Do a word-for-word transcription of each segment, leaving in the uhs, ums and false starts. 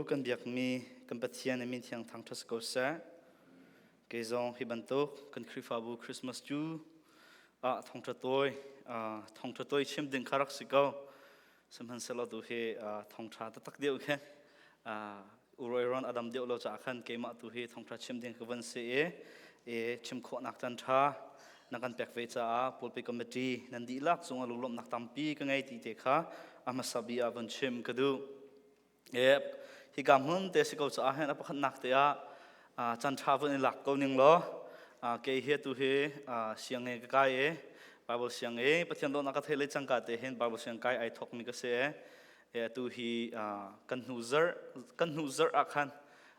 Kan biakmi kan Pathian a min thiang thangṭha si ko seh. Kei zong hi bantuk kan Khrihfabu Christmas cu ah thawngṭha tawi, ah, thawngṭha tawi chim ding kha rak si ko. Sihmanhsehlaw tu hi, ah, thawngṭha taktak deuh khen, ah, u rawi rawn a dam deuh lo caah khan keimah tu hi thawngṭha chim ding ka van si i, i chim khawhnak caan ṭha na kan pek ve caah pawlpi committee nan dihlak cungah lunglawmhnak tampi ka ngei ti te kha a hmasa bia ah vun chim ka duh. E, hika hmun te si ko caah hin a pakhatnak te ah, ah, caan ṭha vun i lak ko ning law, ah, kei hi atu hi, ah, siang nge ka kai e, Bible siang e, Pathian dawtnak ka theih lei cangka te hin Bible siang kai ai thawkmi ka si e. E, atu hi, ah, kan hnu zarh, kan hnu zarh ah khan,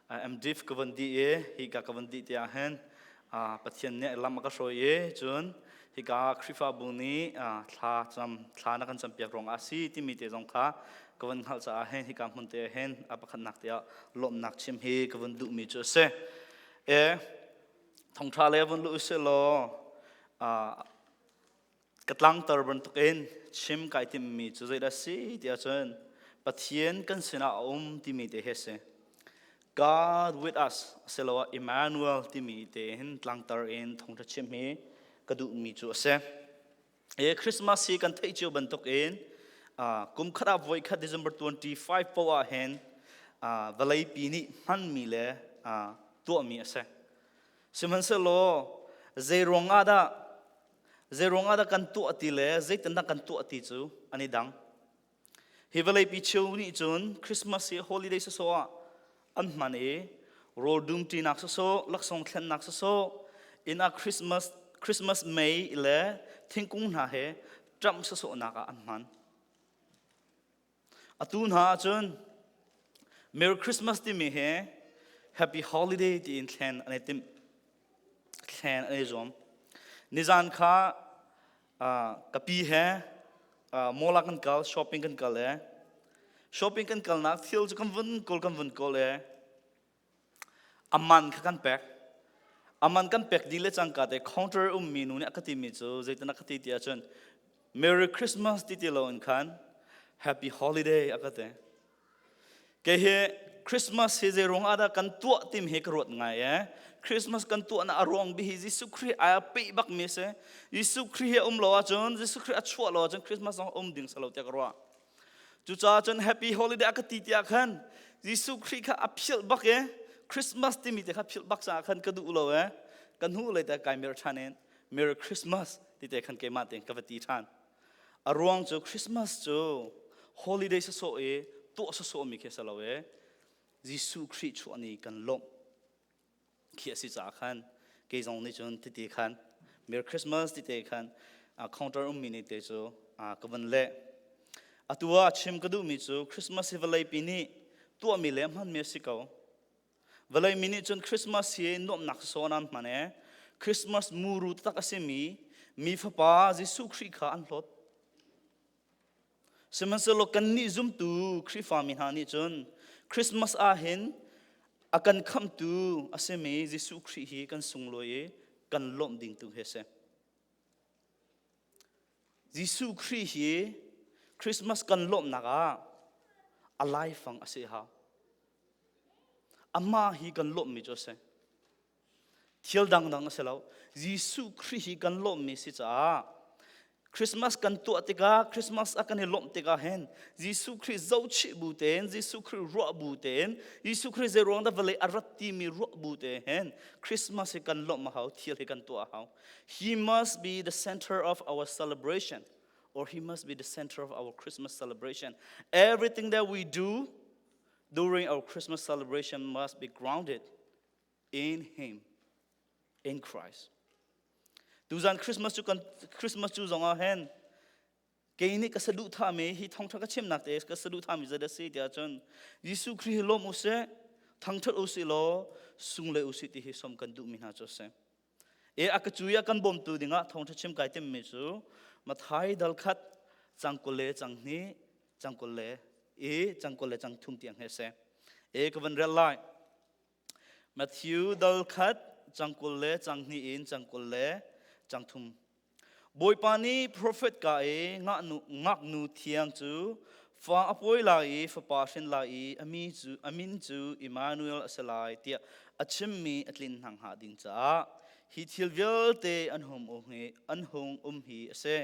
ah, M Div ka van dih e, hika ka van dih te ah hin, ah, Pathian nih lam a ka hruai i cun hika Khrihfabu nih, ah, thla cam, thla na kan campiak ruangah a si timi te zong kha ka van hngalh caah hin hika hmun te ah hin a pakhatnak te ah lawmhnak chim hi ka van duhmi cu a si. E, thawngṭha le a van luh i si law, ah, ka tlangtar bantukin chim kai timhmi cu zeidah si tiah cun Pathian kan sinah a um timi te hi a si. God with us, asiloah Emmanuel timi te hin tlangtar in thawngṭha chim hi ka duhmi cu a si. E, Christmas hi kan theih cio bantukin, ah, kum khat ah voikhat December twenty five paoh ah hin, ah, vawleipi nih hmanmi le, ah, tuahmi a si. Sihmanhsehlaw, zei ruangah dah, zei ruangah dah kan tuah ti le zeitindah kan tuah ti cu an i dang. Hi vawleipi cheu nih cun Christmas hi holiday sawhsawh ah an hman i, rawl dum ṭinak sawhsawh, laksawng thlennak sawhsawh, inn ah Christmas, Christmas mei le thingkung hna he ṭamh sawhsawhnak ah an hman. Atu hna ahcun Merry Christmas timi he Happy Holiday tiin thlen an i timh, thlen an i zuam. Nizan kha, ah, ka pi he, ah, mall ah kan kal, shopping kan kal e. Shopping kan kalnak thil cu kan vun kawl, kan vun kawl e. A man kha kan pek. A man kan pek dih le cangka te counter ummi nu nih a ka timi cu zeitindah a ka ti ti ahcun, "Merry Christmas," ti ti loin khan, "Happy Holiday," a ka ti. Kei hi Christmas hi zei ruangah dah kan tuah timi hi ka ruat ngai e. Christmas kan tuahnak a ruang bik hi Jesuh Khrih a peh bakmi a si. Jesuh Khrih hi a um lo ahcun, Jesuh Khrih a chuah lo ahcun Christmas zong a um ding si lo tiah ka ruah. Cucaah cun Happy Holiday a ka ti tiah khan Jesuh Khrih kha a philh bak e, Christmas timi te kha philh bak caah khan ka duh lo e, ka hnu lei te kai mer ṭhan in Merry Christmas ti te khan keimah tein ka va ti ṭhan. A ruang cu Christmas cu holiday sawhsawh i tuah sawhsawh mi khi a si lo e, Jesuh Khrih chuah ni kan lawmh khi a si caah khan, kei zong nih cun titi khan, "Merry Christmas," ti te khan, aa, counter ummi nih te cu, aa, ka van leh. Atu ah chim ka duhmi cu Christmas hi vawleipi nih tuahmi le hmanmi a si ko. Vawleimi nih cun Christmas hi nuamhnak sawhsawh an hman e. Christmas muru taktak a simi Mi Fapa Jesuh Khrih kha an hlawt. Sihmanhsehlaw kannih zumtu Khrihfami hna nih cun Christmas ah hin a kan khamhtu a simi Jesuh Khrih hi kan sunglawi i kan lawmh dingtu hi a si. Jesuh Khrih hi Christmas kan lawmhnak ah a laifang a si hau. Amah hi kan lawmhmi cu a si. Thil dangdang a si lo. Jesuh Khrih hi kan lawmhmi si caah Christmas kan tuah tikah, Christmas a kan i lawmh tikah hin Jesuh Khrih zohchih bu tein, Jesuh Khrih ruah bu tein, Jesuh Khrih zei ruang dah vawlei a rat timi ruah bu tein hin Christmas hi kan lawmh a hau, thil hi kan tuah a hau. He must be the center of our celebration, or he must be the center of our Christmas celebration. Everything that we do during our Christmas celebration must be grounded in him, in Christ. Tuzan Christmas cu kan, Christmas cu zongah hin kei nih ka saduhthahmi, hi thawngṭha ka chimnak te ka saduhthahmi zeidah si tiah cun Jesuh Khrih hi lawmh u sih, thangṭhat u sih law, sunglei u sih ti hi sawm kan duhmi hna cu a si. E, a ka cui ah kan bawmtu dingah thawngṭha chim kai timhmi cu Matthai dal khat, cang kul le cang hnih, cang kul le i cang kul le cang thum tiang hi a si. E, ka van rel lai. Matthew dal khat, cang kul le cang hnih in cang kul le cang thum. Bawipa nih profet ka i ngaknu, ngaknu thiang cu Fa a pawi lai i Fapa a hrin lai i a mi cu, a min cu Immanuel a si lai, tiah a chimmi a tlin hna ding caah hi thil vialte an hung um hi, an hung um hi a si.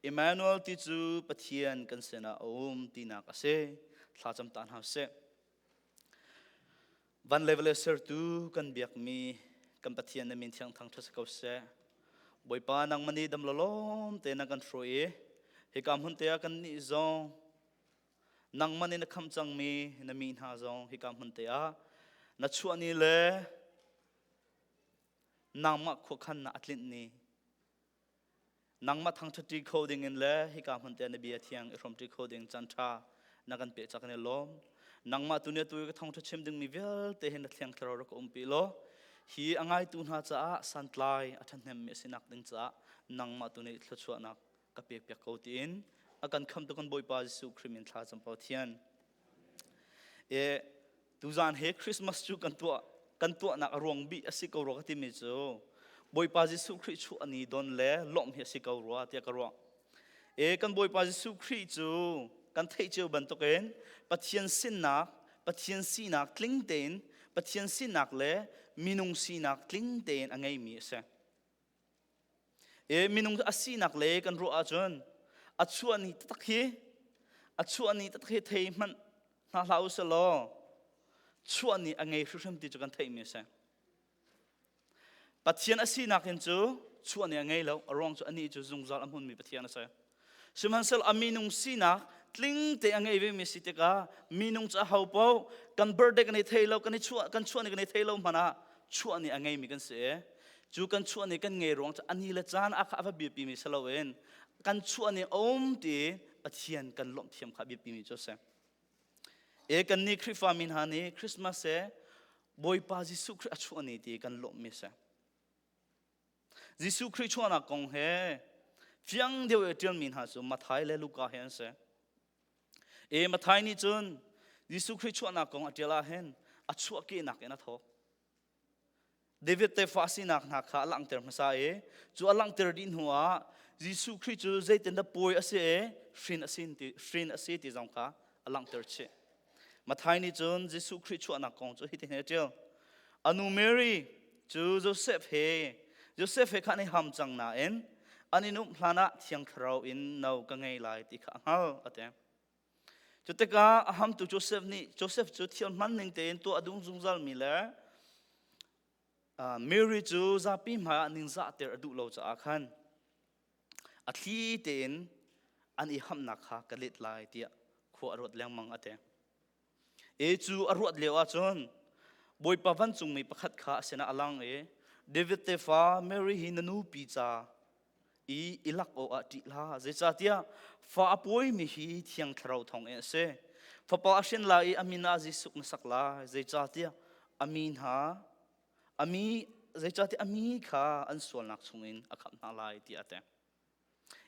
Immanuel ti cu Pathian kan sinah a um tinak a si. Thlacam ta hna seh. Van le vawlei sertu kan biakmi kan Pathian na min thiang thangṭhat si ko seh. Bawipa, nangmah nih dam lawlawm te na kan hruai i hika hmun te ah kannih zong nangmah nih na khamh cangmi na mi hna zong hika hmun te ah na chuah ni le nangmah khuakhannak a tlinh ni, nangmah thangṭhat ṭi kho ding in le hika hmun te ah na bia thiang i hrawm ṭi kho ding caan ṭha na kan pek caah kan i lawm. Nangmah tuni atu i ka thangṭhat chim dingmi vialte hi na Thiang Thlarau rak ka umpi law, hi a ngaitu hna caah santlai a ṭhathnemmi a sinak ding caah nangmah tuni thluachuahnak ka pekpiak ko, tiin a kan khamhtu kan Bawipa Jesuh Khrih min thla cam Pathian. E, tuzan he Christmas cu kan tuah, kan tuahnak a ruang bih a si ko rua ka timi cu Bawipa Jesuh Khrih chuah ni don le lawmh hi a si ko rua tiah ka ruah. E, kan Bawipa Jesuh Khrih cu kan theih cio bantukin Pathian sinnak, Pathian sinak tling tein Pathian sinak le minung sinak tling tein a ngeimi a si. E, minung a sinak le kan ruah ahcun a chuah ni taktak hi, a chuah ni taktak hi thei hmanh hna hlah u seh law, chuah ni a ngei hrimhrim ti cu kan theihmi a si. Pathian a sinak in cu chuah ni a ngei lo, a ruang cu anih cu zungzal a hmunmi Pathian a si. Sihmanhsehlaw a minung sinak tling te a ngei vemi si tikah minung cu a ho paoh, kan birthday kan i thei lo, kan i chuah, kan chuah ni kan i thei lo hmanh ah chuah ni a ngeimi kan si i cu kan chuah ni kan ngei ruang cu a ni le caan ah kha a va biapimi si loin kan chuah ni a um ti Pathian kan lawmh thiam kha a biapimi cu a si. E, kannih Khrihfami hna nih Christmas he Bawipa Jesuh Khrih a chuah ni ti kan lawmhmi a si. Jesuh Khrih chuahnak kong he fiang deuh i a ṭialmi hna cu Matthai le Luka he an si. E, Matthai nih cun Jesuh Khrih chuahnak kong a ṭial ah hin a chuah kehnak in a thawk. David tefa a sinak hna kha a langhter hmasa i cu a langhter dih hnu ah Jesuh Khrih cu zeitindah pawi a si i hrin a si ti, hrin a si ti zong kha a langhter chih. Matthai nih cun Jesuh Khrih chuahnak kong cu hiti hin a ṭial. A nu Mary cu Josef he, Josef he khan i ham cang nain an in up hlan ah Thiang Thlarau in no ka ngei lai ti kha a hngal, a ti. Cu tikah a hamtu Josef nih, Josef cu thil hman ning tein tuah a dungzungzalmi le, aa, Mary cu zapi hmaiah ningzahter a duh lo caah khan a thli tein an i hamhnak kha ka let lai, tiah khua a ruat lengmang, a ti. E, cu a ruat lio ahcun Bawipa vancungmi pakhat kha a sinah a lang i, David tefa Mary hi na nupi ca i i lak awk ah ṭih hlah, zeicahtiah fa a pawimi hi Thiang Thlarau thawng in a si. Fapa a hrin lai i a min ah Jesuh na sak lai, zeicahtiah a mi hna, a mi, zeicahtiah a mi kha an sualnak chungin a khamh hna lai, tiah a ti.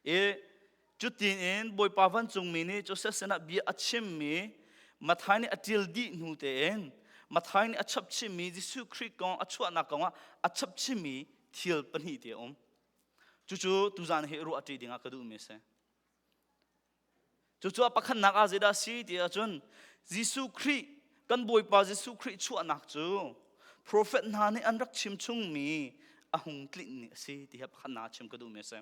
I cutin Bawipa vancungmi nih Josef sinah bia a chimmi Matthai nih a ṭial dih hnu tein Matthai nih a chap chimmi Jesuh Khrih kong a chuahnak kongah a chap chimmi thil pahnih te a um. Cucu tuzan he ruah ṭi dingah ka duhmi a si. Cucu a pakhatnak ah zeidah a si ti ahcun Jesuh Khrih, kan Bawipa Jesuh Khrih chuahnak cu profet hna nih an rak chim chungmi a hung tlinh ni a si ti hi a pakhatnak ah chim ka duhmi a si.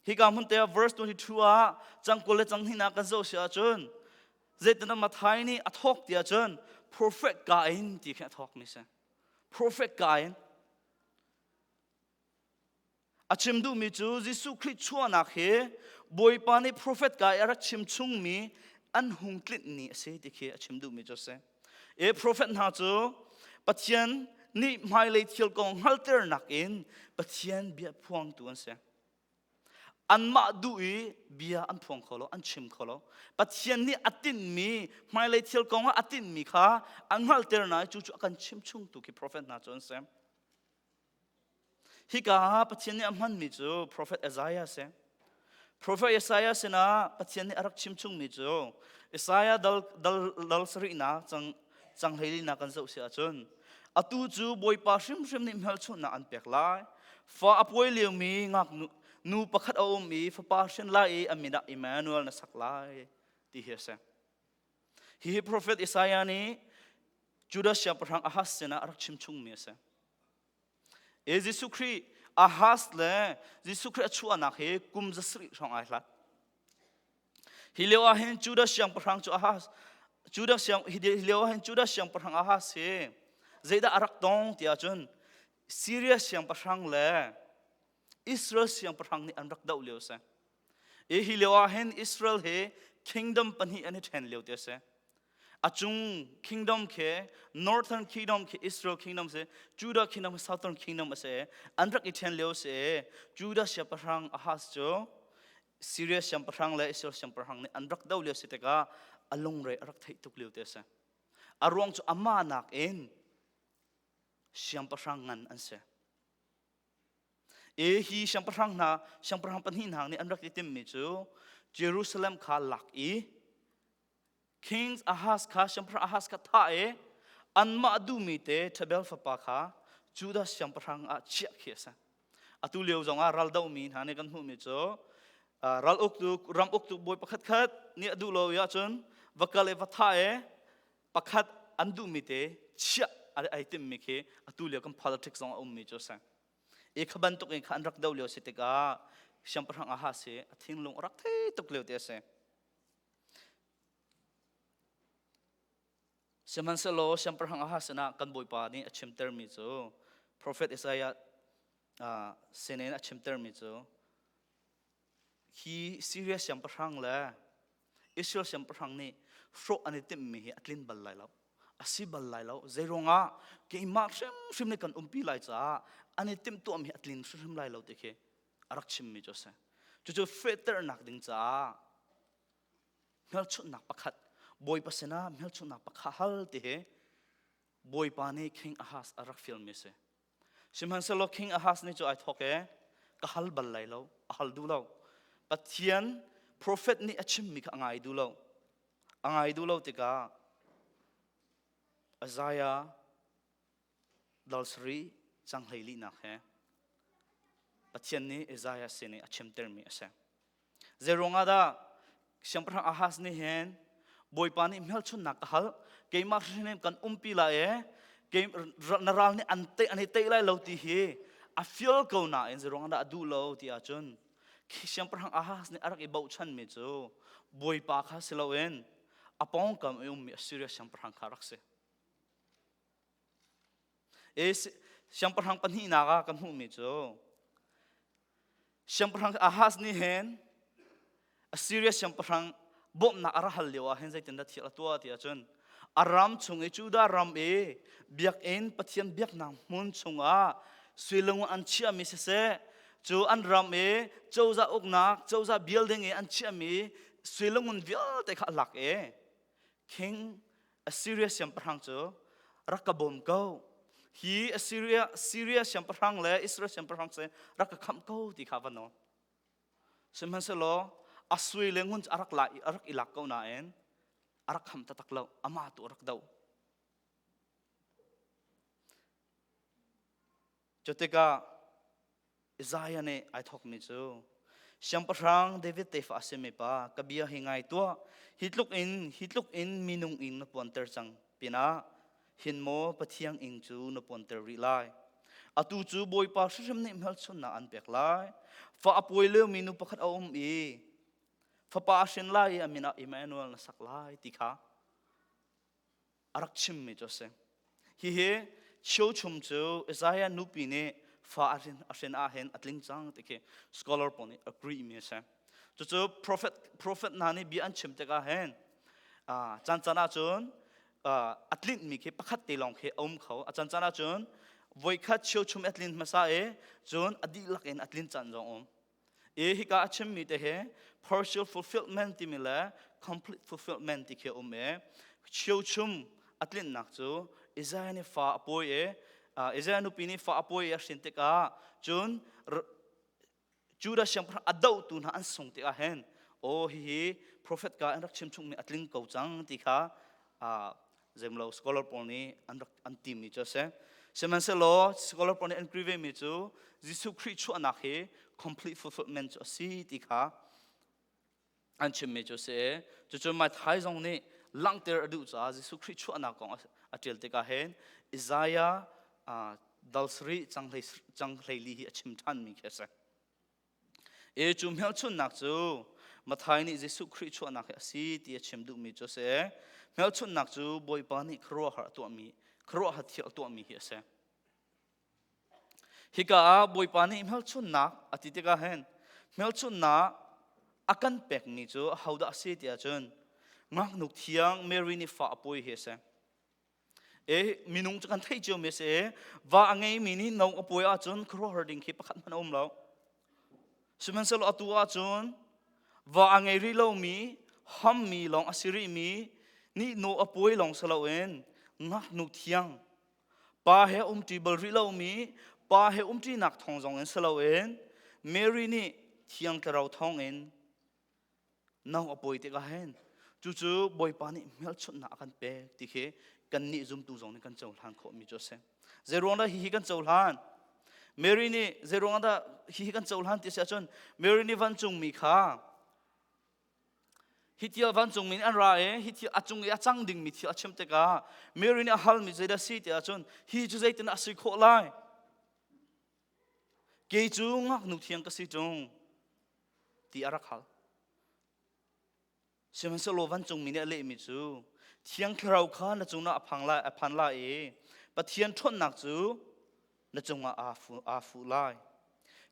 Hika hmun te ah verse twenty-two ah cang kul le cang hnihnak kan zoh si ahcun zeitindah Matthai nih a thawk ti ahcun profet Kain ti khin a thawkmi a si. Profet Kain. A chim duhmi cu Jesuh Khrih chuahnak hi Bawipa nih profet Kain a rak chim chungmi an hung tlinh ni a si ti khi a chim duhmi cu a si. E, profet hna cu Pathian nih hmailei thil kong hngalhternak in Pathian bia phuangtu an si. Anmah duh i bia an phuang kho lo, an chim kho lo. Pathian nih a tinhmi, hmailei thil kong ah a tinhmi kha a hngalhter nain cucu a kan chim chungtu khi profet hna cu an si. Hika Pathian nih a hmanmi cu profet Isaiah a si. Profet Isaiah sinah Pathian nih a rak chim chungmi cu Isaiah dal, dal, dal sarihnak cang, cang hleilinak kan zoh si ahcun, atu cu Bawipa hrimhrim nih hmelchunhnak an pek lai. Fa a puai liomi ngaknu, nu pakhat a um i fapa hrin lai i a min ah Immanuel na sak lai. ti hi a si. Hi hi prophet Isaiah nih Judah siangpahrang Ahaz sinah a rak chim chungmi a si. E Jesuh Khrih Ahaz le Jesuh Khrih a chuahnak hi kum zasarih hrawng aa hlat. Hi lio ah hin Judah siangpahrang cu Ahaz, Judah siang, hi lio ah hin Judah siangpahrang Ahaz hi zeidah a rak tong ti ahcun Syria siangpahrang le Israel siangpahrang nih an rak doh lio a si. I hi lio ah hin Israel hi kingdom pahnih an i ṭhen lio ti a si. A cung kingdom khi, Northern Kingdom khi Israel kingdom si, Judah kingdom khi Southern Kingdom a si. An rak i ṭhen lio a si. Judah siangpahrang Ahaz cu Syria siangpahrang le Israel siangpahrang nih an rak doh lio a si tikah a lungre a rak theih tuk lio ti a si. A ruang cu amah nakin siangpahrang ngan an si. I hi siangpahrang hna, siangpahrang pahnih hna nih an rak i timhmi cu Jerusalem kha lak i, King Ahaz kha, siangpahrang Ahaz kha thah i, anmah a duhmi te Tabeel fapa kha Judah siangpahrang ah chiah khi a si. Atu lio zongah ral dohmi hna nih kan hmuhmi cu, aa, ral uktu, ram uktu bawi pakhatkhat nih a duh lo i ahcun va kal i va thah i pakhat an duhmi te chiah a, aa timhmi khi atu lio kan politics zong a ummi cu a si. I kha bantukin kha an rak doh lio a si tikah siangpahrang Ahaz hi a thinlung a rak thei tuk lio ti a si. Sihmanhsehlaw siangpahrang Ahaz sinah kan Bawipa nih a chimtermi cu prophet Isaiah, aa, sin in a chimtermi cu hi Syria siangpahrang le Israel siangpahrang nih hrawh an i timhmi hi a tlin bal lai lo, a si bal lai lo. Zeiruangah keimah hrimhrim nih kan umpi lai caah an i timhtuahmi hi a tlin hrimhrim lai lo ti khi a rak chimmi cu a si. Cucu fehternak ding caah hmelchunhnak pakhat, Bawipa sinah hmelchunhnak pakhat hal ti hi Bawipa nih King Ahaz a rak fialmi a si. Sihmanhsehlaw King Ahaz nih cu aa thawk i, ka hal bal lai lo, a hal duh lo. Pathian prophet nih a chimmi kha a ngai duh lo. A ngai duh lo tikah Isaiah dal sarih cang hleilinak he Pathian nih Isaiah sin i a chimtermi a si. Zeiruangah dah siangpahrang Ahaz nih hin Bawipa nih hmelchunhnak ka hal, keimah hrimhrim kan umpi lai e, kei, ra-, na ral nih an tei, an i tei lai lo ti hi a fial ko nain zeiruangah dah a duh lo ti ahcun khi siangpahrang Ahaz nih a rak i bochanmi cu Bawipa kha si loin a pawngkam i ummi Assyria siangpahrang kha a rak si. E si-, siangpahrang pahnihnak ah kan hmuhmi cu, siangpahrang Ahaz nih hin Assyria siangpahrang bawmhnak a ra hal lio ah hin zeitindah thial a tuah ti ahcun, a ram chung i Judah ram i biakinn, Pathian biaknak hmun chungah sui le ngun an chiahmi siseh, cu an ram i cozah uknak, cozah building i an chiahmi sui le ngun vialte kha a lak i, King Assyria siangpahrang cu rak ka bawm ko. Hi Assyria, Syria siangpahrang le Israel siangpahrang si rak ka khamh ko ti kha a va nawl. Sihmanhsehlaw a sui le ngun cu a rak la, a rak i lak ko nain a rak khamh taktak lo, amah tu a rak doh. Cutikah Isaiah nih aa thawkmi cu, siangpahrang David tefa a simi pa, ka bia hi ngai tuah. Hi tluk in, hi tluk in minung in na puanter cang pinah hin maw Pathian in cu na puanter rih lai? Atu cu Bawipa hrimhrim nih hmelchunhnak an pek lai. Fa a puai liomi nu pakhat a um i fapa a hrin lai i a min ah Immanuel na sak lai ti kha a rak chimmi cu a si. Hihi chiochum cu Isaiah nupi nih fa a hrin, a hrin ah hin a tling cang ti khi scholar pawl nih a agreemi a si. Cucu prophet, prophet hna nih bia an chim tikah hin, aa, caan caan ahcun, aa, a tlinhmi khi pakhat te lawng khi a um kho. A caan caan ahcun voikhat chiochum a tlin hmasa i cun a dihlak in a tlin caan zong a um. I hika a chimmi te hi partial fulfillment timi le complete fulfillment ti khi a um i, chiochum a tlinhnak cu Isaiah nih fa a puai i, aa, Isaiah nupi nih fa a puai i a hrin tikah cun r-, Judah siangpahrang a dohtu hna an sung tikah hin, aw, hihi prophet ka in rak chimchungmi a tling ko cang ti kha, aa, zeimlo scholar pawl nih an rak, an timi cu a si. Sihmanhsehlaw scholar pawl nih an agree vemi cu Jesuh Khrih chuahnak hi complete fulfillment cu a si ti kha an chimmi cu si. Cucu Matthai zong nih langhter a duh caah Jesuh Khrih chuahnak kong a, a ṭial tikah hin Isaiah, aa, dal sarih cang hlei, cang hlei li hi a chim ṭhanmi khi a si. I cu hmelchunhnak cu Matthai nih Jesuh Khrih chuahnak hi a si ti a chim duhmi cu si. Hmelchunhnak cu Bawipa nih khuaruahhar a tuahmi, khuaruahhar thial a tuahmi hi a si. Hika ah Bawipa nih hmelchunhnak a ti tikah hin hmelchunhnak a kan pekmi cu ahodah a si ti ahcun ngaknu thiang Mary nih fa a puai hi a si. E, minung cu kan theih ciomi a si. Va a ngeimi nih no a puai ahcun khuaruahhar ding khi pakhat hmanh a um lo. Sihmanhsehlaw atu ahcun va a ngei rih lomi, hammi lawng a si rihmi nih no a puai lawng si loin ngaknu thiang, pa he a umṭi bal rih lomi, pa he umṭinak thawng zongin si loin Mary nih Thiang Thlarau thawngin no a puai tikah hin cucu Bawipa nih hmelchunhnak a kan pek ti khi kannih zumtu zong nih kan cohlan khawhmi cu a si. Zeiruang dah hihi kan cohlan? Mary nih zeiruang dah hihi kan cohlan ti si ahcun Mary nih vancungmi kha hi thial vancungmi nih an ra i hi thial a cung i a cang dingmi thial a chim tikah Mary nih a halmi zeidah si ti ahcun hi cu zeitin a si khawh lai? Kei cu ngaknu thiang ka si ṭung ti a rak hal. Sihmanhsehlaw vancungmi nih a lehmi cu Thiang Thlarau kha na cungah a phang lai, a phan lai i Pathian ṭhawnnak cu na cungah aa fu-, aa fuh lai.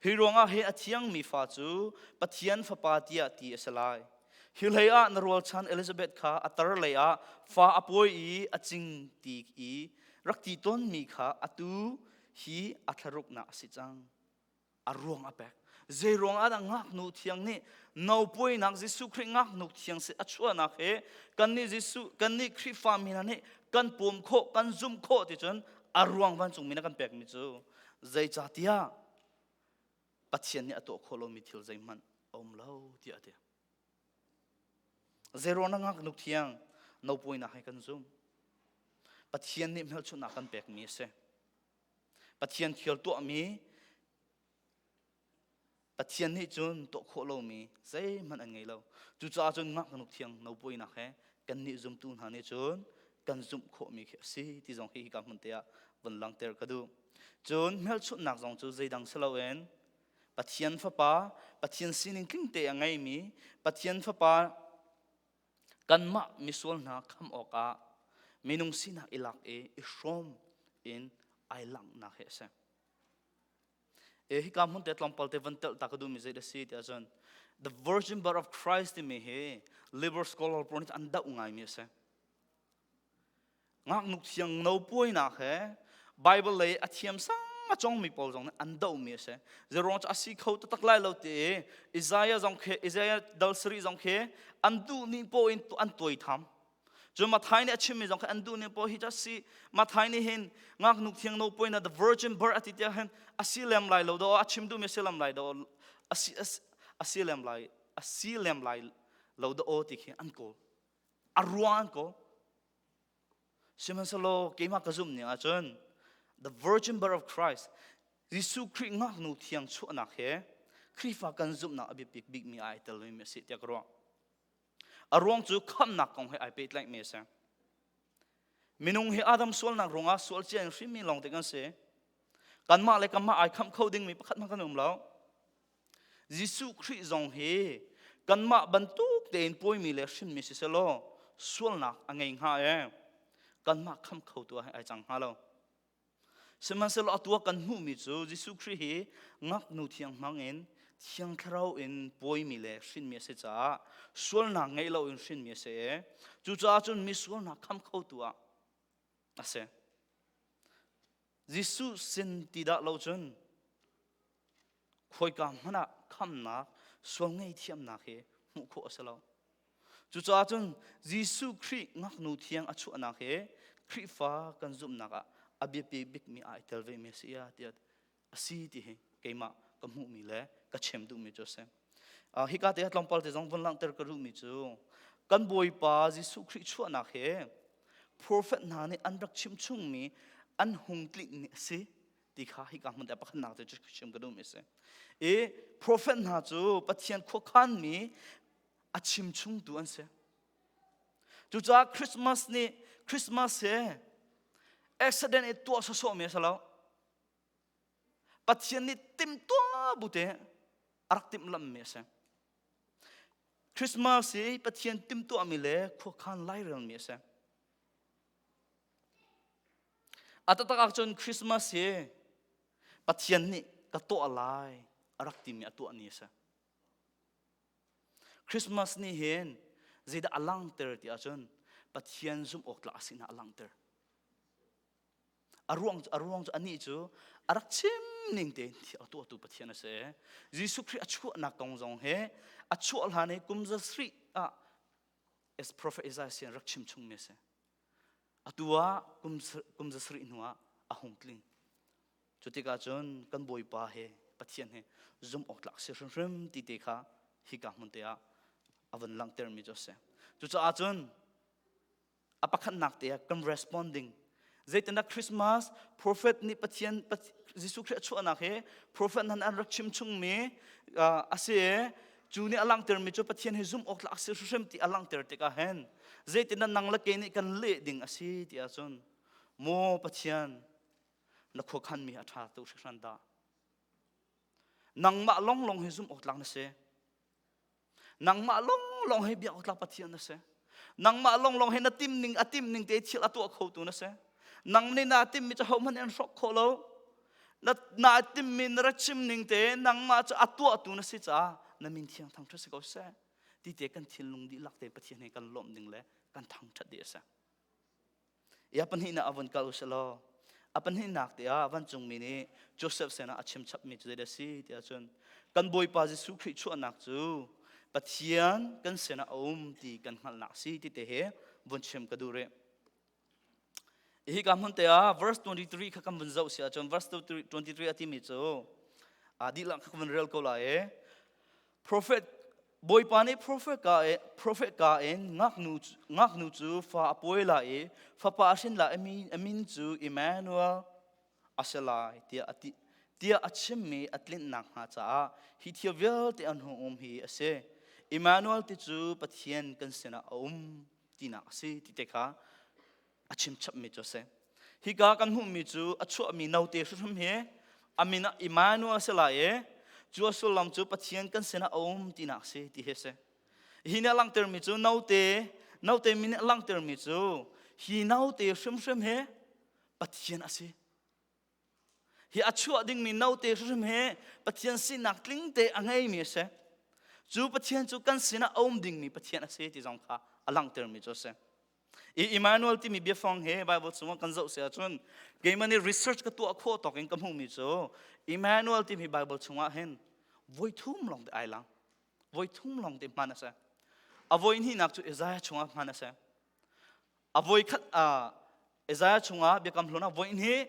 Hi ruangah hin a thiangmi fa cu Pathian Fapa tiah ti a si lai. Hi hleiah na rualchan Elizabeth kha a tar lei ah fa a puai i a cing ti i rak ti tawnmi kha atu hi a thlaruknak a si cang. A ruang a pek. Zeiruangah dah ngaknu thiang nih no puainak, Jesuh Khrih ngaknu thiang si a chuahnak hi kannih Jesuh, kannih Khrihfami hna nih kan pawm khawh, kan zumh khawh ti cun a ruang vancungmi nih kan pekmi cu zeicahtiah Pathian nih a tuah khawh lomi thil zeihmanh a um lo, tiah a ti. Zeiruang dah ngaknu thiang no puainak he kan zumh? Pathian nih hmelchunhnak kan pekmi a si. Pathian thial tuahmi, Pathian nih cun tuah khawh lomi zeihmanh an ngei lo. Cucaah cun ngaknu thiang no puainak he kannih zumtu hna nih cun kan zumh khawhmi khi a si ti zong hi hika hmun te ah vun langhter ka duh. Cun hmelchunhnak zong cu zeidang si loin Pathian Fapa, Pathian sining tling te a ngeimi Pathian Fapa kanmah misual hna kham awkah minung sinak i lak i, i hrawm in aa langhnak hi a si. E, hika hmun te tlawmpal te van telh ta ka duhmi zei a si ti ahcun, The Virgin Birth of Christ timi hi liberal scholar pawl nih an doh ngaimi a si. Ngaknu thiang no puainak he Bible lei a thiam sang a cawngmi pawl zong nih an dohmi a si. Zeiruang cu a si kho taktak lai lo ti i Isaiah zong khi, Isaiah dal sarih zong khi an duh ning paoh in tu-, an tuai tham. Cun Matthai nih a chimmi zong khi an duh ning paoh hi cu a si. Matthai nih hin ngaknu thiang no puainak, the virgin birth a ti tiah hin a si lem lai lo dah, a chim duhmi a si lem lai dah, a si, a si, a si lem lai, a si lem lai lo dah aw ti khi an kawl. A ruang an kawl. Sihmanhsehlaw keimah ka zumh ning ahcun the virgin birth of Christ, Jesuh Khrih ngaknu thiang chuahnak he Khrihfa kan zumhnak a biapit bikmi ah aa tel vemi a si tiah ka ruah. A ruang cu khamhnak kong he aa pehtlaihmi a si. Minung hi Adam sualnak ruangah sual cia in hrinmi lawngte kan si. Kanmah le kanmah aa khamh kho dingmi pakhat hmanh kan um lo. Jesuh Khrih zong hi kanmah bantuk tein puaimi le hrinmi siseh law, sualnak a ngei hnga i kanmah khamh khotu ah hin aa cang hnga lo. Sihmanhsehlaw atu ah kan hmuhmi cu Jesuh Khrih hi ngaknu thiang hmangin Thiang Thlarau in puaimi le hrinmi a si caah sualnak ngeih loin hrinmi a si i, cucaah cun misualnak khamh khotu ah a si. Jesuh sin ti dah lo cun khoika hmanh ah khamhnak, sual ngei thiamnak hi hmuh khawh a si lo. Cucaah cun Jesuh Khrih ngaknu thiang a chuahnak hi Khrihfa kan zumhnak ah a biapit bikmi aa tel vemi a si, tiah a si ti hi keimah ka hmuhmi le ka chim duhmi cu a si. Aa, hika te ah tlawmpal te zong vun langhter ka duhmi cu kan Bawipa Jesuh Khrih chuahnak hi profet hna nih an rak chimh chungmi an hung tlinh nih a si ti kha hika hmun te pakhatnak te cu chim ka duhmi a si. I profet hna cu Pathian khuakhanmi a chimchungtu an si. Cucaah Christmas nih, Christmas hi accident in tuah sawsawhmi a si lo. Pathian nih timtuah bu te a rak timhlamhmi a si. Christmas hi Pathian timtuahmi le khuakhan lairelmi a si. A taktak ahcun Christmas hi Pathian nih ka tuah lai a rak timi a tuah ni a si. Christmas ni hin zeidah a langter ti ahcun Pathian zumh awk tlak a si hna a langter. A ruang, a ruang cu anih cu a rak chim ning tein thil a tuahtu Pathian a si. Jesuh Khrih a chuahnak kong zong hi a chuah hlan i kum zasarih ah, as prophet Isaiah sin rak chim chungmi a si. Atu ah kum, kum zasarih hnu ah a hung tling. Cutikah cun kan Bawipa he Pathian he zumh awk tlak si hrimhrim ti te kha hika hmun te ah a van langhtermi cu a si. Cucaah cun a pakhatnak te ah kan responding. Zeitindah Christmas, prophet nih Pathian, Path-, Jesuh Khrih a chuahnak he prophet hna an rak chim chungmi, ah, a si. Cu nih a langhtermi cu Pathian he zumh awk tlak a si hrimhrim ti a langhter tikah hin zeitindah nang le kei nih kan leh ding a si ti ahcun, maw Pathian, na khuakhanmi a ṭha tu hringhran dah. Nangmah lawnglawng hi zumh awk tlak na si. Nangmah lawnglawng hi biak awk tlak Pathian na si. Nangmah lawnglawng hi na timning, a timning te thil a tuah khotu na si. Nang nih na timmi cu ahohmanh in an hrawk khawh lo. Na, na timmi, na rak chim ning te nangmah cu a tuahtu na si caah na min thiang thangṭhat si ko seh. Ti te kan thinlung dihlak te Pathian he kan lawmh ding le kan thangṭhat dih a si. I a pahnihnak a vun kal u seh law. A pahnihnak te ah vancungmi nih Joseph sinah a chimchapmi cu zeidah a si ti ahcun, kan Bawipa Jesuh Khrih chuahnak cu Pathian kan sinah a um ti kan hngalhnak a si ti te hi vun chim ka duh rih. I hika hmun te ah verse twenty three kha kan vun zoh si ahcun, verse twenty three a timi cu, aa, dihlak kha kan vun rel ko lai i, prophet, Bawipa nih prophet ka, prophet ka in ngaknu, ngaknu cu fa a puai lai i, fapa a hrin lai, a min, a min cu Immanuel a si lai, tiah a ti, tiah a chimmi a tlinhnak hnga caah hi thil vialte an hung um hi a si. Immanuel ti cu Pathian kan sinah a um tinak a si ti te kha a chimchapmi cu a si. Hika kan hmuhmi cu a chuahmi note hrimhrim hi a min ah Immanuel a si lai i, cu a sullam cu Pathian kan sinah a um tinak a si ti hi a si. Hi nih a langhtermi cu note, note min nih a langhtermi cu hi note hrimhrim hi Pathian a si. Hi a chuah dingmi note hrimhrim hi Pathian sinak tling te a ngeimi a si. Cu Pathian cu kan sinah a um dingmi Pathian a si ti zong kha a langhtermi cu a si. I Immanuel timi biafang hi Bible chungah kan zoh si ahcun, keimah nih research ka tuah khawh tawk in ka hmuhmi cu Immanuel timi Bible chungah hin voi thum lawngte aa lang. Voi thum lawngte hman a si. A voi hnihnak cu Isaiah chungah hman a si. A voi khat, aa, Isaiah chungah biakam hlun ah voi hnih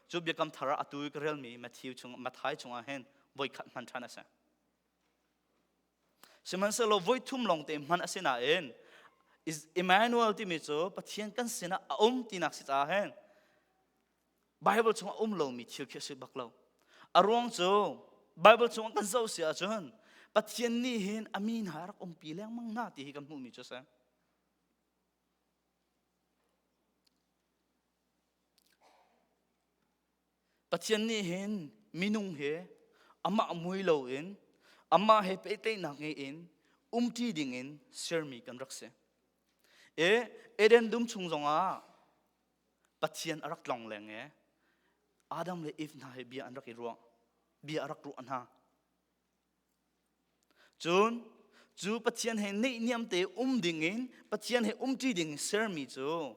cu biakam thar ah atu i ka relmi Matthew chung, Matthai chungah hin voi khat hman ṭhan a si. Sihmanhsehlaw voi thum lawngte hman a si nain, Is-, Immanuel timi cu Pathian kan sinah a um tinak si caah hin Bible chungah a um lomi thil khi a si bak lo. A ruang cu Bible chungah kan zoh si ahcun Pathian nih hin a mi hna a rak umpi lengmang hna ti hi kan hmuhmi cu a si. Pathian nih hin minung hi amah mui loin, amah he pehtlaihnak ngei in umṭi dingin sermi kan rak si. E, Eden dum chung zongah Pathian a rak tlongleng i Adam le Eve hna hi bia an rak i ruah, bia a rak ruah hna. Cun cu Pathian he neihniam te um dingin, Pathian he umṭi dingin sermi cu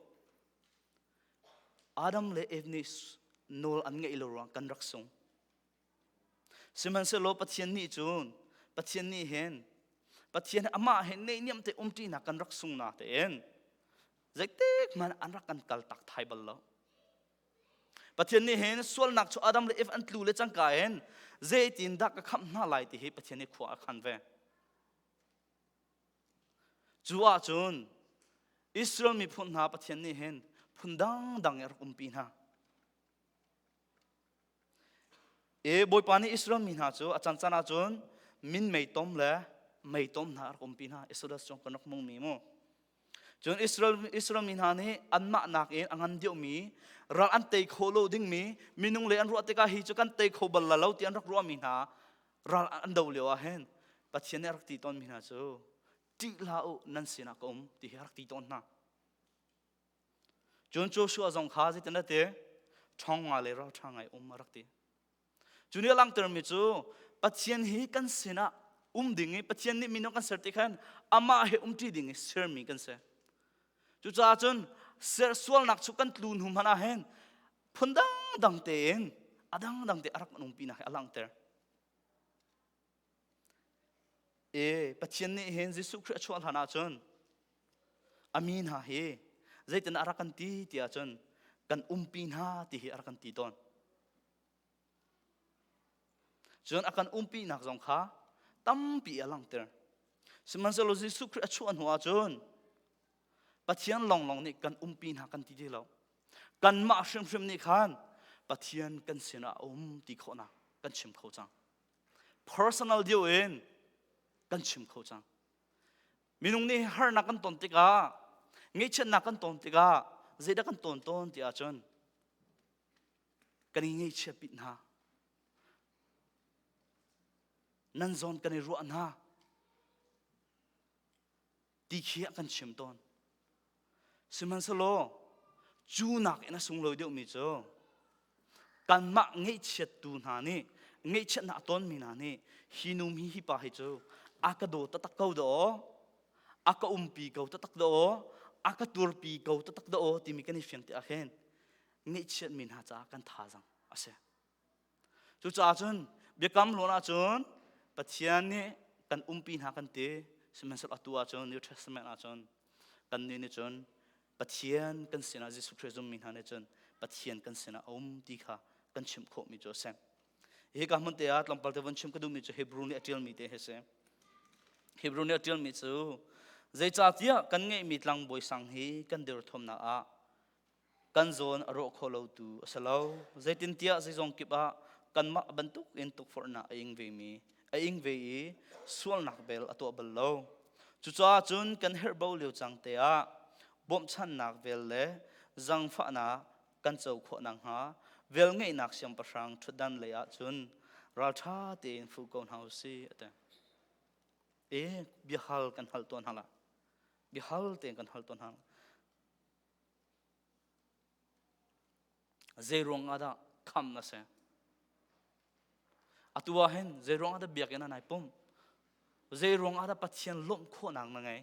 Adam le Eve nih nawl an ngeih lo ruang kan rak sung. Sihmanhsehlaw Pathian nih cun, Pathian nih hin, Pathian amah he neihniam te umṭinak kan rak sung natein, zeitik hmanh an rak kan kaltak thai bal lo. Pathian nih hin sualnak cu Adam le Eve an tlu le cangka in zeitindah ka khamh hna lai ti hi Pathian nih khua a khan ve. Cu ahcun Israel miphun hna Pathian nih hin phun dangdang i a rak umpi hna. E, Bawipa nih Israel mi hna cu a cancan ahcun min meitom le mei tawm hna a rak umpi hna. Exodus cung kan rak hmuh mi maw? Cun Israel, Israel mi hna nih anmah nakin a ngan deuh mi, ral an tei khawh lo ding mi, minung lei an ruah tikah hi cu kan tei kho bal lai lo ti an rak ruah mi hna ral an do lio ah hin Pathian nih a rak ti tawn mi hna cu, "Ṭih hlah u, nan sinah ka um," ti hi a rak ti tawn hna. Cun Joshua zong kha zeitin a ti? "Ṭhong nga le ralṭha ngai um," a rak ti. Cu nih a langhter mi cu Pathian hi kan sinah um ding i Pathian nih minung kan ser ti khan amah he um ṭi ding i sermi kan si. Cucaah cun ser sualnak cu kan tlu hnu hmanh ah hin phun dangdang tein a dangdang te a rak kan umpinak hi a langhter. E, Pathian nih hin Jesuh Khrih a chuah hlan ahcun a mi hna hi zeitin a rak kan ti ti ahcun kan umpi hna ti hi a rak kan ti tawn. Cun a kan umpinak zong kha tampi a langhter. Sihmanhsehlaw Jesuh Khrih a chuah hnu ahcun Pathian lawnglawng nih kan umpi hna kan ti ti lo. Kanmah hrimhrim nih khan Pathian kan sinah a um ti khawhnak kan chim kho cang. Personal deuh in kan chim kho cang. Minung nih harnak kan ton tikah, ngaihchiatnak kan ton tikah, zeidah kan ton tawn ti ahcun kan i ngaihchiatpih hna, nan zawn kan i ruah hna ti khi a kan chim tawn. Sihmanhsehlaw cu nakin a sunglawi deuhmi cu kanmah ngaihchiattu hna nih, ngaihchiatnak a tonmi hna nih, "Hi nu hi hi pa hi cu a ka daw taktak ko dah aw, a ka umpi ko taktak dah aw, a ka turpi ko taktak dah aw," timi kan i fiang ti ah khin ngaihchiatmi hna caah kan thazaang a si. Cucaah cun biakam hluan ahcun Pathian nih kan umpi hna kan ti. Sihmanhsehlaw atu ahcun New Testament ahcun kannih nih cun Pathian kan sinah Jesuh Khrih zummi hna nih cun Pathian kan sinah a um ti kha kan chimh khawhmi cu a si. Hika hmun te ah tlawmpal te von chim ka duhmi cu Hebru nih a ṭialmi te hi a si. Hebru nih a ṭialmi cu, zeicahtiah kan ngeihmi tlangbawi sang hi kan dirthawmnak ah kan zawn a rawh khawh lotu a si lo. Zeitintiah zeizong kip ah kanmah bantukin tukforhnak a ing vemi, a ing ve i sualnak bel a tuah bal lo. Cucaah cun kan herhbo lio cang te ah bawmhchanhnak vel le zangfahnak kan co khawh nakhnga velngeihnak siangpahrang ṭhutdan lei ahcun ralṭha tein fuh ko hna u sih, a ti. E, biahal kan hal tuah hna la. Biahal tein kan hal tuah hna la. Zei ruangah dah khamh na si? Atu ah hin zei ruangah dah biakinn ah nai pumh? Zei ruangah dah Pathian lawmh khawhnak na ngei?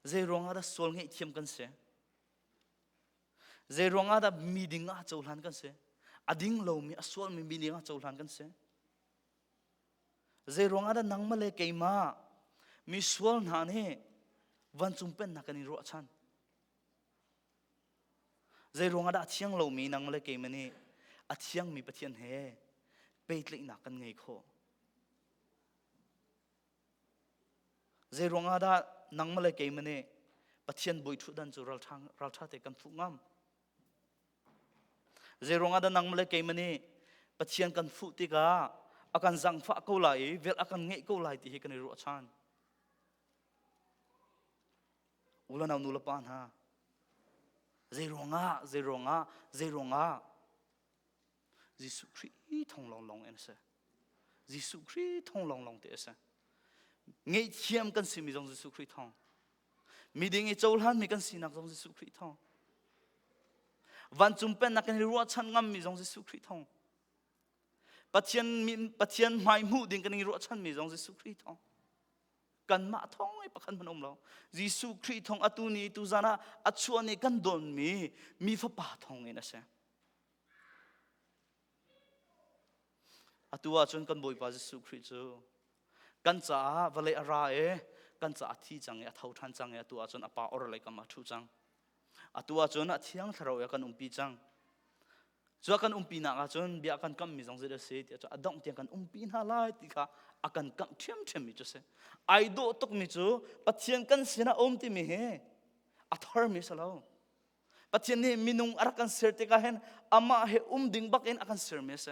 Zei ruangah dah sual ngaihthiam kan si? Zei ruangah dah mi ding ah cohlan kan si? A ding lomi, a sualmi mi ding ah cohlan kan si? Zei ruangah dah nangmah le keimah misual hna nih vancung pennak kan i ruahchan? Zei ruangah dah a thiang lomi nangmah le keimah nih a thiangmi Pathian he pehtlaihnak kan ngei khawh? Zei ruangah dah nangmah le keimah nih Pathian bawi ṭhutdan cu ralṭha, ralṭha te kan fuh ngam? Zei ruangah dah nangmah le keimah nih Pathian kan fuh tikah a kan zangfah ko lai i velh a kan ngeih ko lai ti hi kan i ruahchan? U le nau, nu le pa hna, zei ruangah, zei ruangah, zei ruangah? Jesuh Khrih thawng lawnglawng in a si. Jesuh Khrih thawng lawnglawng te a si. Ngaihthiam kan simi zong Jesuh Khrih thawng. Miding i cohlanmi kan sinak zong Jesuh Khrih thawng. Vancung pennak kan i ruahchan ngammi zong Jesuh Khrih thawng. Pathian mi, Pathian hmai hmuh ding kan i ruahchanmi zong Jesuh Khrih thawng. Kanmah thawng i pakhat hmanh a um lo. Jesuh Khrih thawng atu ni, tu zan ah a chuah ni kan donmi mi fapa thawng in a si. Atu ahcun kan Bawipa Jesuh Khrih cu kan caah vawlei a ra i kan caah a thi cang i a tho ṭhan cang i atu ahcun a Pa orhlei kam ah a ṭhu cang. Atu ahcun a Thiang Thlarau i a kan umpi cang. Cu a kan umpinak ahcun bia a kan kamhmi zong zei a si tiah cun a dongh tiang kan umpi hna lai ti kha a kan kamh ṭhiamṭhiammi cu a si. Aa dawh tukmi cu Pathian kan sinah a um timi hi a tharmi a si lo. Pathian nih minung a rak kan ser tikah hin amah he um ding bak in a kan sermi a si.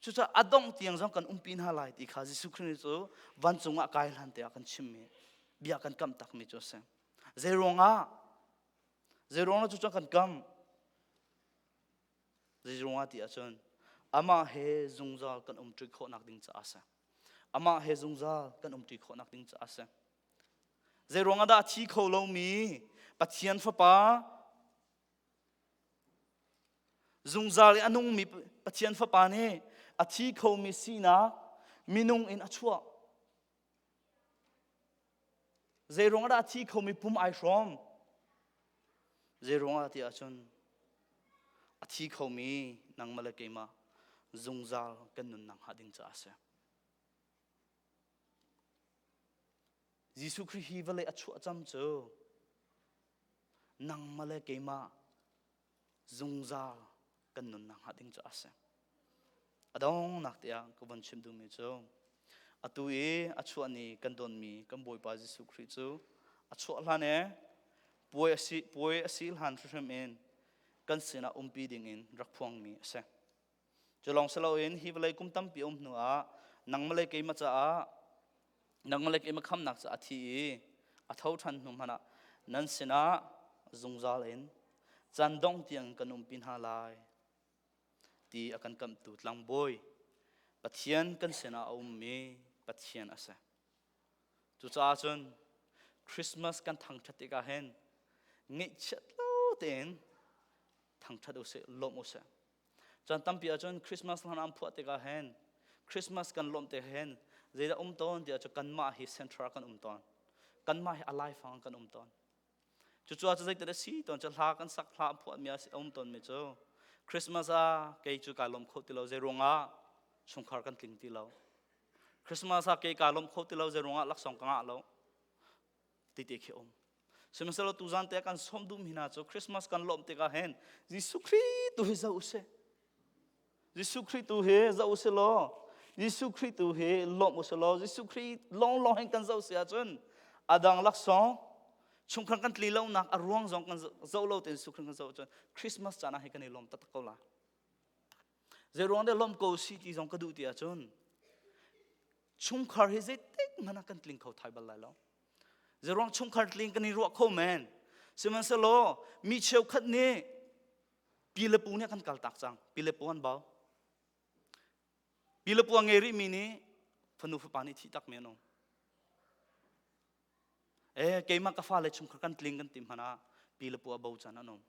Cucaah a dongh tiang zong kan umpi hna lai ti kha Jesuh Khrih nih cu vancung ah kai hlan te ah kan chimmi, bia kan kamh takmi cu a si. Zei ruangah, zei ruangah cucu kan kamh? Zei ruangah ti ahcun amah he zungzal kan um ṭi khawhnak ding caah a si. Amah he zungzal kan um ṭi khawhnak ding caah a si. Zei ruangah dah a thi kho lomi Pathian Fapa, zungzal i a nungmi Pathian Fapa nih a thi khomi sinak minung in a chuah? Zei ruangah dah a thi khomi pum aa hrawm? Zei ruangah ti ahcun a thi khomi nangmah le keimah zungzal kan nun nakhnga ding caah a si. Jesuh Khrih hi vawlei a chuah cam cu nangmah le keimah zungzal kan nun nakhnga ding caah a si. A dongnak te ah ka von chimh duhmi cu atu i a chuahmi kan dawnmi kan Bawipa Jesuh Khrih cu a chuah hlan i puai a si, puai a si hlan hrimhrim in kan sinah umpi dingin rak phuangmi a si. Cu lawng si loin hi vawlei kum tampi a um hnuah nangmah le keimah caah, nangmah le keimah khamhnak caah a thi i a tho ṭhan hnu hmanh ah nan sinah zungzal in caan dongh tiang kan umpi hna lai ti a kan kamhtu tlangbawi Pathian kan sinah a ummi Pathian a si. Cucaah cun Christmas kan thangṭhat tikah hin ngaihchiat lo tein thangṭhat u sih, lawmh u sih. Caan tampi ahcun Christmas hlan an phuah tikah hin, Christmas kan lawmh tikah hin, zeidah um tawn tiah cun kanmah hi central kan um tawn. Kanmah hi a laifang kan um tawn. Cucu ahcun zeicahdah a si tawn cu hla kan sak, hla an phuahmi a si, a um tawnmi cu Christmas ah kei cu kaa lawmh kho ti lo, zei ruangah chungkhar kan tling ti lo. Christmas ah kei kaa lawmh kho ti lo, zei ruangah laksawng ka ngah lo ti te khi a um. Sihmanhsehlaw tuzan te kan sawm duhmi hna cu Christmas kan lawmh tikah hin Jesuh Khrih tu hi zoh u sih. Jesuh Khrih tu hi zoh u sih law, Jesuh Khrih tu hi lawmh u sih law, Jesuh Khrih lawnglawng hin kan zoh si ahcun a dang laksawng, chungkhar kan tli lonak a ruang zong kan zoh, zoh lo tein Jesuh Khrih kan zoh ahcun Christmas caan ah hi kan i lawm taktak ko lai. Zei ruang dah lawmh ko si ti zong ka duh ti ahcun chungkhar hi zeitik hmanh ah kan tling kho thai bal lai lo. Zei ruang chungkhar tling kan i ruah kho men. Sihmanhsehlaw mi cheukhat nih pi le pu nih a kan kaltak cang. Pi le pu an bau. Pi le pu a ngei rihmi nih fanu fapa nih thih takmi an um. Eh, keimah ka fale chungkhar kan tling kan ti hmanh ah pi le pu a bau caan an um.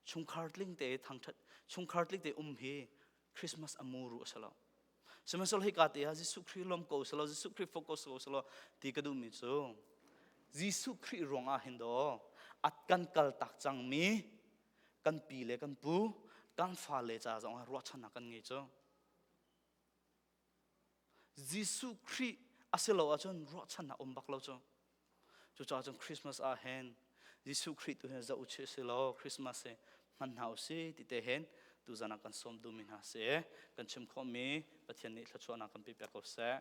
Chungkhar tling te thangṭhat, chungkhar tling te um hi Christmas a muru a si lo. Sihmanhsehlaw hika te ah Jesuh Khrih lawm ko seh law, Jesuh Khrih focus ko seh law ti ka duhmi cu Jesuh Khrih ruangah hin daw a kan kaltak cangmi kan pi le kan pu, kan fale ca zongah ruahchannak kan ngei cu. Jesuh Khrih a si lo ahcun ruahchannak um bak lo cu. Cucaah cun Christmas ah hin Jesuh Khrih tu hin zoh u chih si law, Christmas hi hman hna u sih ti te hin tuzan ah kan sawm duhmi hna si. Kan chim khawhmi Pathian nih thluachuahnak kan pe piak ko seh.